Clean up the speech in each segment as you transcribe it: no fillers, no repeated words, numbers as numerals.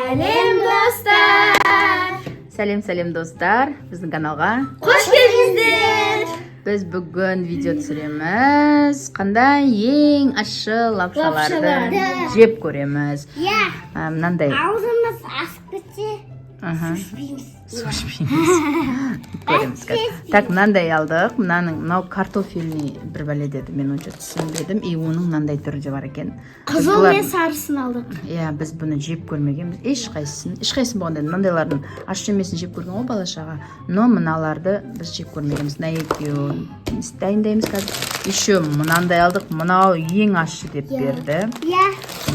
Сәлем, достар! Сәлем, сәлем, достар! Біздің каналға Қош келдіңіздер! Біз бүгін видео түсіреміз. Қандай ең ащы лапшаларды Лапшаларды. жеп көреміз. Иә. Мынандай. Аузымыз асып кетсе, Аха. ішпейміз. Су ішпейміз. Көреміз қазір. Так, мынандай алдық. Мынаның, мынау картофельный бір бәле деді. Мен онша түсінбедім. И оның мынандай түрі де бар екен. Біз Қызыл бұлар- мен сарысын алдық. Иә, біз бұны жеп көрмегенбіз ешқайсысын. Ешқайсысын болғанда, мынандайлардың ащы емесін жеп көрген ғой бала шаға, но мыналарды біз жеп көрмегенбіз. Мына екеуін дайындаймыз қазір. Еще мынандай алдық. Мынау ең ащы деп берді. Иә.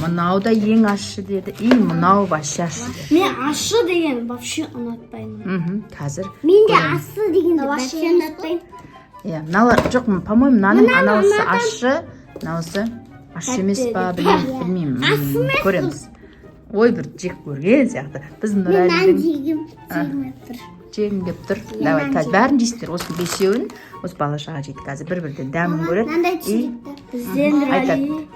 Мынау да ең ащы деді. И мынау вообще ащы деді. Мен ащы деген вообще ұнатпаймын. Қазір Мен де көреміз. асы дегенді вообще ұнатпаймын. Иә, мыналар жоқ, по-моему, мынаның Мынаны анауысы ұнатамын. ащы, мынауысы ащы емес Тәтті па, деп. білмеймін. Көреміз. Ой, бір жек көрген сияқты біз. Мен нан Нұрәлидің жегім келіп тұр. Жегім келіп тұр. Давай, Нан қазір жегім. бәрін жейсіздер, осының бесеуін. Осы бала шаға жейді қазір, бір бірден дәмін көреді. Мынандай И түсіреді. Бізде Нұрәли Айтады.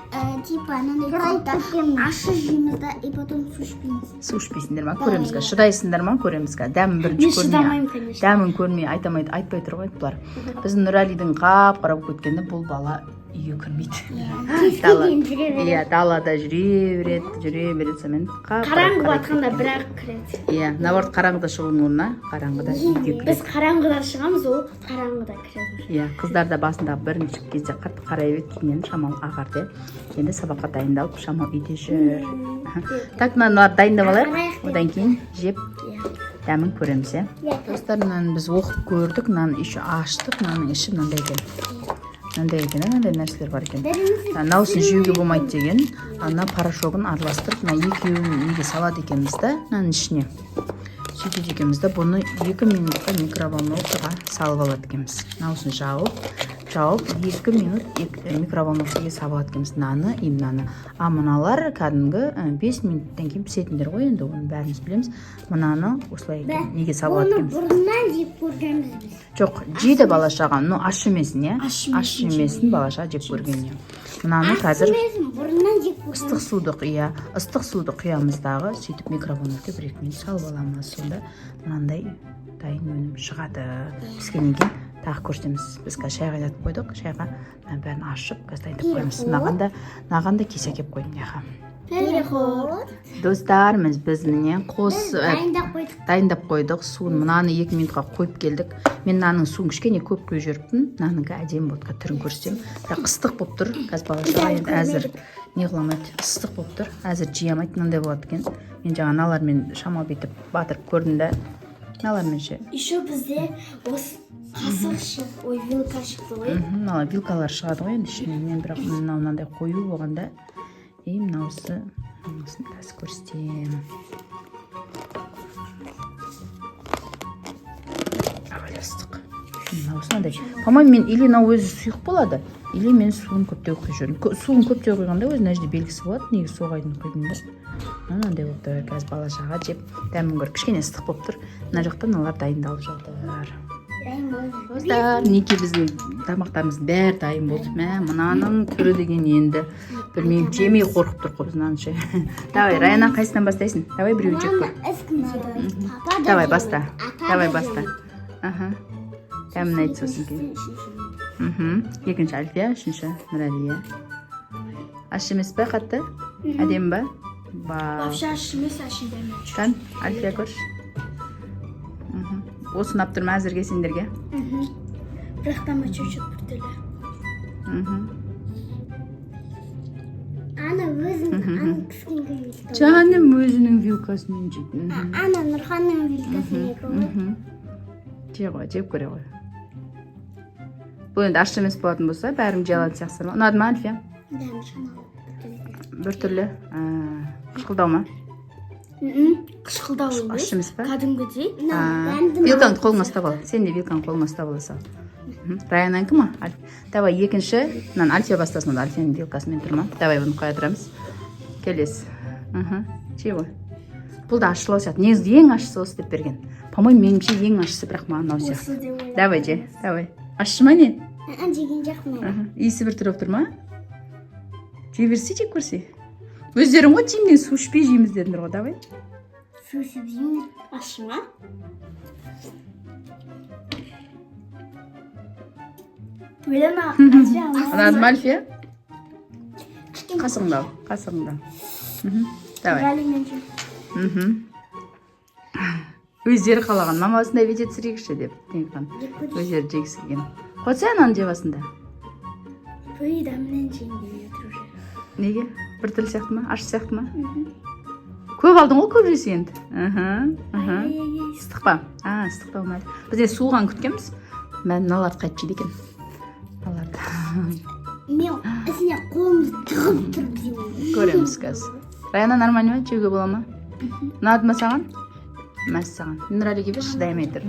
Типа мынандай түсіреді. Ащы жейміз да, и потом су ішпейміз. Су ішпейсіңдер ма? Көреміз қазір, шыдайсыңдар ма? Көреміз қазір дәмін бірінші Мен көрмей. шыдамаймын, конечно. Дәмін көрмей айтамайды, айтпай тұр ғой бұлар. Біздің Нұрәлидің қап қара болып кеткені, бұл бала үйге кірмейді. Дала, Кешке дейін жүре береді. иә, далада жүре береді, жүре береді, сонымен қап Қараңғы батқанда бірақ кіреді. Иә, наоборот, қараңғыда шығудың орнына қараңғыда үйге кіреді. Біз қараңғыда шығамыз, ол қараңғыда кіреді. Иә, қыздар да басында бірінші кезде қатты қарайып еді, кейіннен шамалы ағарды, иә. Енді сабаққа дайындалып, шамалы үйде жүр. Так, мыналарды дайындап алайық, Ағарайық. одан кейін жеп, Иә. дәмін көреміз, иә. Иә. Достар, мынаны біз оқып көрдік, мынаны еще аштық. Мынаның іші мынандай екен, мынандай екен, иә, мынандай нәрселер бар екен. Біріміз Мынауысын жеуге болмайды деген. Ана порошогын араластырып, мына екеуін неге салады екенбіз да, мынаның ішіне сөйтеді екенбіз да, бұны 2 минутқа микроволновкаға салып алады екенбіз. Мынауысын жауып жауып, 2 минут микроволновкаға салып алады екенбіз мынаны и мынаны. А мыналар кәдімгі 5 минуттан кейін пісетіндер ғой енді, оны бәріміз білеміз. Мынаны осылай екен, неге салып алады Оны екенбіз. бұрыннан жеп көргенбіз біз. Жоқ, жейді бала шаға, но ащы емесін, иә. Ащы емесін. Ащы емесін бала шаға жеп көрген, иә. Мынаны қазір Ащы бұрыннан жеп көргенбіз. Ыстық суды, иә, ыстық суды құямыз дағы, сөйтіп микроволновкаға 1-2 минут салып аламыз. Сонда мынандай дайын өнім шығады. Піскеннен кейін тағы көрсетеміз. Біз қазір шай қайнатып қойдық. Шайға мынаның бәрін ашып, қазір дайындап қоямыз. Мынаған да кесе әкеліп қойдым мына жаққа. Переход. Достар, біз міне қос Біз дайындап қойдық. Дайындап қойдық суын. Мынаны 2 минутқа қойып келдік. Мен мынаның суын кішкене көп құйып жіберіппін. Мынанікі әдемі болды, қазір түрін көрсетемін. Бірақ ыстық болып тұр қазір. Бала шаға енді әзір не қыла алмайды, ыстық болып тұр, әзір жей алмайды. Мынандай болады екен. Мен жаңа мыналармен шамалы бүйтіп батырып көрдім да, мыналармен ше. Еще бізде осы қасық шықты, ой, вилка шықты ғой. Мыналар вилкалар шығады ғой енді ішінен. Мен бірақ мынау мынандай қою болғанда. И мынауысы, мынасын қазір көрсетемін. Абай, ыстық. Мынауысы мынандай, по-моему, мен или мынау өзі сұйық болады, или мен суын көптеу құйып жібердім. Суын көптеу құйғанда өзі мына жерде белгісі болады негізі. Соғайдың құйдым да, мынандай болып тұр. Қазір бала шаға жеп, дәмін көріп. Кішкене ыстық болып тұр. Мына жақта мыналар дайындалып жатыр. Дайын болды. Достар, мінекей, біздің тамақтарымыздың бәрі дайын болды. Мә, мынаның түрі деген енді, білмеймін, жемей қорқып тұр ғой біз мынаны ше. Давай, Раяна, қайсысынан бастайсың? Давай, біреуін жеп көр. Мынаны ешкім жемейді. Папа да Давай, жемейді, баста. ата да Давай, баста. жемейді. Аха, дәмін айт сосын кейін. Үшінші. Екінші Альфия, үшінші Нұрәли, иә. Ащы емес па қатты? Әдемі ба? Вау! Вообще ащы емес, ащы дәмі. Кән, Альфия, көрші. Осы ұнап тұр ма әзірге сендерге? Бірақ дәмі чуть-чуть біртүрлі. Ана өзінің, ана кішкентай вилка. Жаным, өзінің вилкасымен жейді. Ана Нұрханның вилкасымен ғой. Же ғой, жеп көре ғой. Бұл енді ащы емес болатын болса, бәрін жей алатын сияқтысыздар ма? Ұнады ма, Альфия? Дәмі шамалы біртүрлі. Біртүрлі, қышқылдау ма? Қышқылдау емес. Ащы емес па? Кәдімгідей. Мынау А, дәмді. Вилкаңды қолыңа ұстап ал. Сен де вилкаңды қолыңа ұстап ала сал. Раянанікі ма? Давай, екінші мынаны Альфия бастасын онда. Альфияның вилкасымен тұр ма? Давай, бұны қоя тұрамыз. Келесі. Жей ғой. Бұл да ащылау сияқты негізі. Ең ащысы осы деп берген, по-моему, меніңше, ең ащысы. Бірақ маған мынау сияқты. Осы деп ойладым. Давай, же, давай. Ащы ма, не? Жеген жоқпын әлі. Аха. Иісі біртүрлі болып тұр ма? Жей берсе, жеп көрсе. Өздерің ғой, жеймін, су ішпей жейміз дедіңдер ғой. Давай. Су ішіп жеймін. Ащы ма? Ойлана. Ұнады ма, Альфия? Қасығыңды ал, қасығыңды ал. Давай. Нұрәлі, мен жеймін. Өздері қалаған, мама, осындай видео түсірейікші деп неғылған, өздері жегісі келген. Қойсай, ананы жеп алсын да. Ой, дәмінен жейін келмей отыр уже. Неге, біртүрлі сияқты ма, ащы сияқты ма? Көп алдың ғой, көп жесе енді. Мхм. Ай-ай-ай. Ыстық па? А, ыстық та болмайды. Біз енді суыған күткенбіз. Мә, мыналарды қайтып жейді екен мыналарды? Мен ішіне қолымды тығып тұрып жеймін. Көреміз қазір. Раяна, нормально ма, жеуге бола ма? Ұнады ма саған? Мәссаған, Нұрәліге берші, шыдай тұр.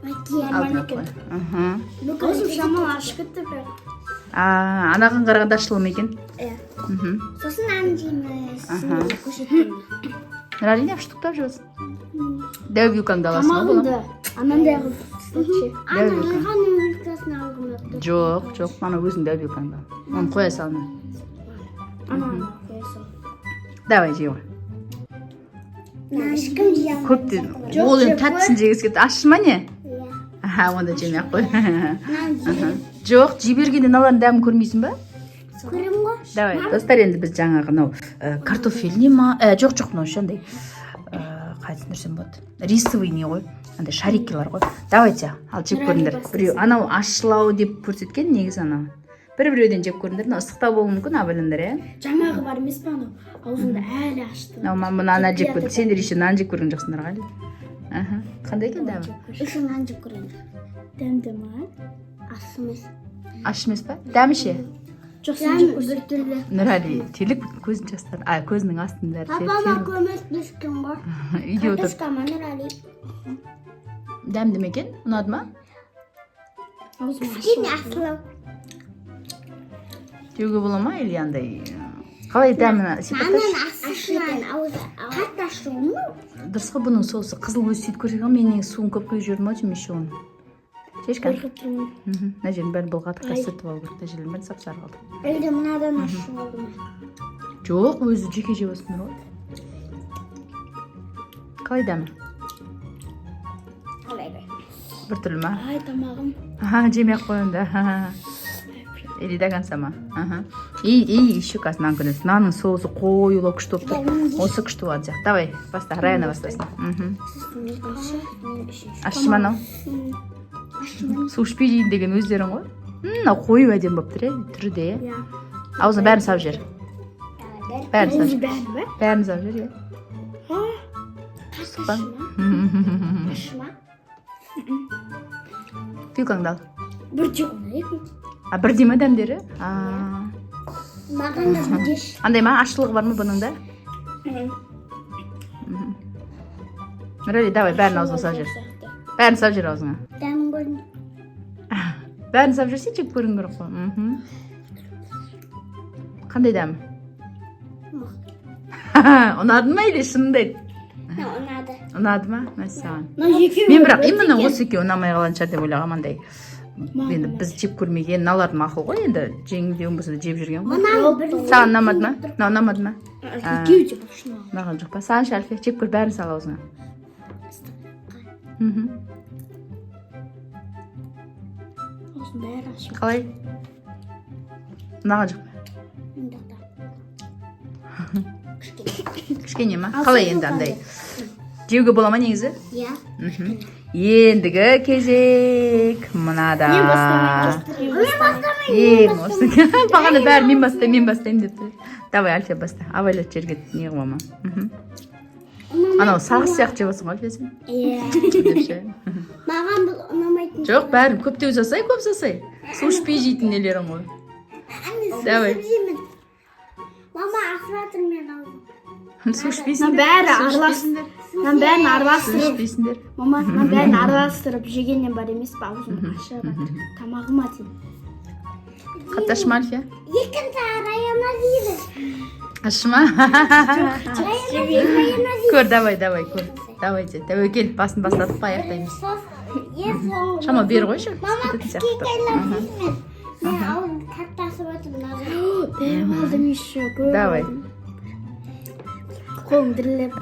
Алдына қой. Аузым шамалы ашып кетті бірақ. А, анаған қарағанда ашылы ма екен? Иә. Сосын нан жейміз. Аха. Көрсетемін. Нұрәлі, не штуктап жеп, дәу вилкаңды аласың ғой, балам. Тамағымды анандай қылып тастады. Ана Дәу вилка. Райханның вилкасын алғым келіп тұр. Жоқ, жоқ, ана өзің дәу вилкаңды ал, оны қоя сал. Ана қоя сал. Давай, жей ғой. Нан ешкім жей алмайды. Көп ол енді тәттісін жегісі келді. Ащы ма, не? Иә. Аха, онда жемей ақ қой. Нан жеймін. Жоқ, жей бергенде мыналардың дәмін көрмейсің ба? Көремін ғой. Давай, достар, енді біз жаңағы мынау картофельный ма, жоқ, жоқ, мынау ше андай, қалай түсіндірсем болады, рисовый не ғой, андай шарикилар ғой. Давайте, ал, жеп көріңдер. Біреу анау ащылау деп көрсеткен негізі, анау бір біреуден жеп көріңдер. Мынау ыстықтау болуы мүмкін, абайлаңдар, иә. Жаңағы бар емес па, анау аузымда әлі ашты. Мынау мынаны жеп көр. Сендер еще нан жеп көрген жоқсыңдар ғой әлі. Аха, қандай екен дәмі? Еще нан жеп көрейін. Дәмді ма? Ащы емес. Ащы емес па? Дәмі ше? Жоқ, сен жеп Дәмі көрсең. біртүрлі. Нұрәлі телік, көзін жастан, а, көзінің астын бәрі Папама көмектескен ғой. Үйде отырып. Картошка ма, Нұрәли? Дәмді ме екен, ұнады ма? Аузым ашты. Кішкене ащылау. Жеуге бола ма или андай, қалай дәмін сипатташы. Нанның ащысынан ауызы қатты ащы ғой мынау. Дұрыс қой, бұның соусы қызыл, өзі сөйтіп көрсеткен ғой. Мен негізі суын көп құйып жібердім ау деймін еще оны. Шешкін. Қорқып тұрмын. Мына жерін бәрін былғадық, қазір сүртіп алу керек. Мына жерлерін бәрін сап сары қалды. Әлде мынадан ащы болды ма? Жоқ, өзі жеке жеп отырсыңдар ғой. Қалай дәмі? Қалай бе? Біртүрлі ма? Ай, тамағым. Аха, жемей ақ қой онда. Или до конца ма? Аха. И еще қазір нан көресің. Нанның соусы қоюлау, күшті болып тұр. Осы күшті болатын сияқты. Давай, баста, Раяна бастасын. Сосын екінші, мен үшінші. Ащы ма анау? Су ішпей жейін деген өздерің ғой. Мынау қою әдемі болып тұр, иә, түрі де, иә. Иә. Аузына бәрін салып жібер. Бәрін салып Аузы жібер. бәрі ма? Бәрін салып жібер, иә. Қатты Па? ащы ма? Ащы ма? Вилкаңды ал. Бір жеп қой, екі. А, бірдей ма дәмдері? А. Маған да бірдеш. Андай ма, ащылығы бар ма бұның да? Нұрәли, давай, бәрін аузыңа салып жібер. Бәрін салып жібер аузыңа. Дәмін көрдім. Бәрін салып жіберсей, жеп көруің керек қой. Қандай дәмі? Ұнады ма или шыныңды айт? Ұнады. Ұнады ма? Мәссаған. Мына екеуі Мен бірақ именно осы екеуі ұнамай қалған шығар деп ойлағанмын андай. Енді біз жеп көрмеген мыналар мақұл ғой, енді жеңілдеуін болса да жеп жүрген ғой. Мынаны бір Саған ұнамады ма? Мынау ұнамады ма? Екеуі де вообще маған. Ұнаған жоқ па? Саған ше, Альфия, жеп көр, бәрін сал аузыңа. Аузым бәрі ашық. Қалай? Ұнаған жоқ па? Кішкене ма? Қалай енді, андай? Жеуге бола ма негізі? Иә. Ендігі кезек мынада. Мен бастамаймын. Ең осы. Бағана бәрі мен бастаймын, мен бастаймын деп тұр. Давай, Альфия, баста. Абайлат, жерге не қылма. Анау сағыз сияқты жеп отырсың ғой, Альфия, сен. Иә. Деп ше. Маған бұл ұнамайтын. Жоқ, бәрін көптеу жасай, көп жасай. Су ішпей жейтін нелерің ғой. Әне, су Давай. ішіп жеймін. Мама, ашып жатыр мен аузым. Су ішпейсіңдер. Мына бәрі Су аралас. ішпейсіңдер. Мынаның бәрін Су араластырып, ішпейсіңдер. мама, мынаның бәрін араластырып жегеннен бар емес па, аузым ашып жатыр. Тамағыма дейін. Қатты ащы ма, Альфия? Екінші Раяна дейді. Ащы ма? Раяна дейді, Раяна дейді. Көр, давай, давай, көр. Давайте, тәуекел, басын бастадық па, аяқтаймыз. Ең соңғы. Шама бері қойшы. Мама, кететін сияқты. кішкентайлар жеймін. Мен аузым қатты ашып жатыр мына. Бәрі алдым еще, көп Давай. алдым. Қолым дірілдеп.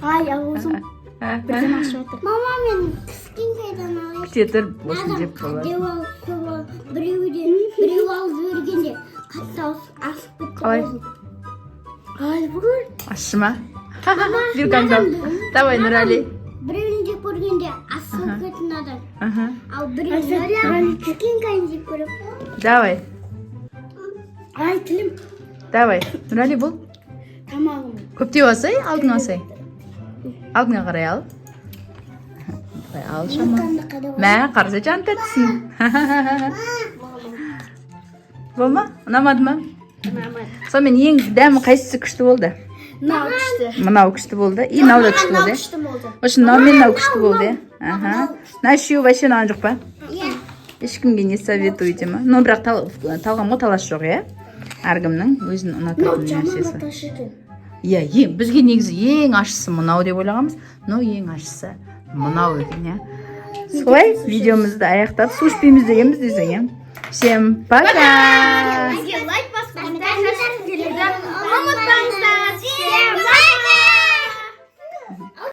Ай, аузым бірден ашып жатыр. Мама, мен кішкентайдан алайын. Күте тұр, осыны жеп болады. Біреу алып көп алып, біреуден біреу алып жібергенде қатты асып кетті. Қалай? Аузым. Ай, бұл. Ащы ма? Вилкаңды ал. Давай, Нұрәли. Біреуін жеп көргенде асып кетті мынадан. Ал біреуін кішкентайын жеп көріп. Давай. Ай, тілім. Давай, Нұрәли, бұл. Тамағым. Көптеу асай, алдыңа асай. Алдыңа қарай ал. Былай ал шама. Қанды қайда? Мә, қараса, жан тәттісін. Болды ма? Ұнамады ма? Ұнамады. Сонымен, ең дәмі қайсысы күшті болды? Мынау күшті. Мынау күшті болды. И мынау да күшті болды, иә? Күшті болды. В общем, мынау мен мынау күшті болды, иә? Аха. Мына үшеуі вообще ұнаған жоқ па? Иә. Ешкімге не советуете ма? Но бірақ талғамға талас жоқ, иә? Әркімнің өзін Мынау ұнататын жаман нәрсесі. ащы екен. Иә, ең бізге негізі ең ащысы мынау деп ойлағанбыз, но ең ащысы мынау екен, иә. Солай, видеомызды аяқтап, су ішпейміз дегенбіз десең, иә. Всем пока! Бізге лайк басып, комментарий жазып,